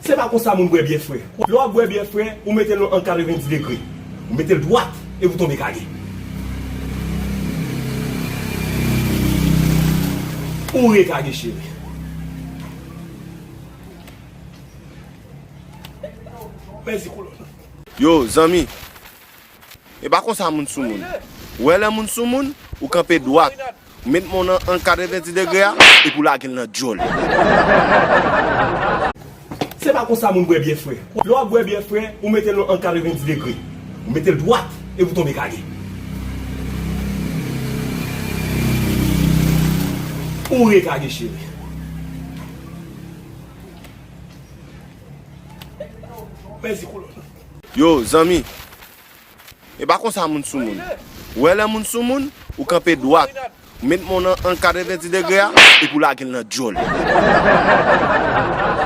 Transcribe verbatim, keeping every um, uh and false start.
Se pa konsa moun bwè byè, frè. Lè w ap bwè byè, frè, ou mete l nan ang katrevenndis degre. Ou mete l dwat, epi w tonbe kage. Ou rekage, cheri. Mèsi, kolonèl. Yo, zanmi, e pa konsa moun sou moun. Ou wè lè moun sou moun, ou kanpe dwat. Ou met men w nan ang katrevenndis degre a, epi w lage l nan dyòl. Se pa konsa moun bwè byè, frè. Lè w ap bwè byè, frè, ou mete l nan ang katrevenndis degre. Ou mete l dwat, epi w tonbe kage. Ou rekage, cheri. Mèsi, kolonèl. Yo, zanmi, e pa konsa moun sou moun. Ou wè lè moun sou moun, ou kanpe dwat. Ou met men w nan ang katrevenndis degre a, epi w lage l nan dyòl.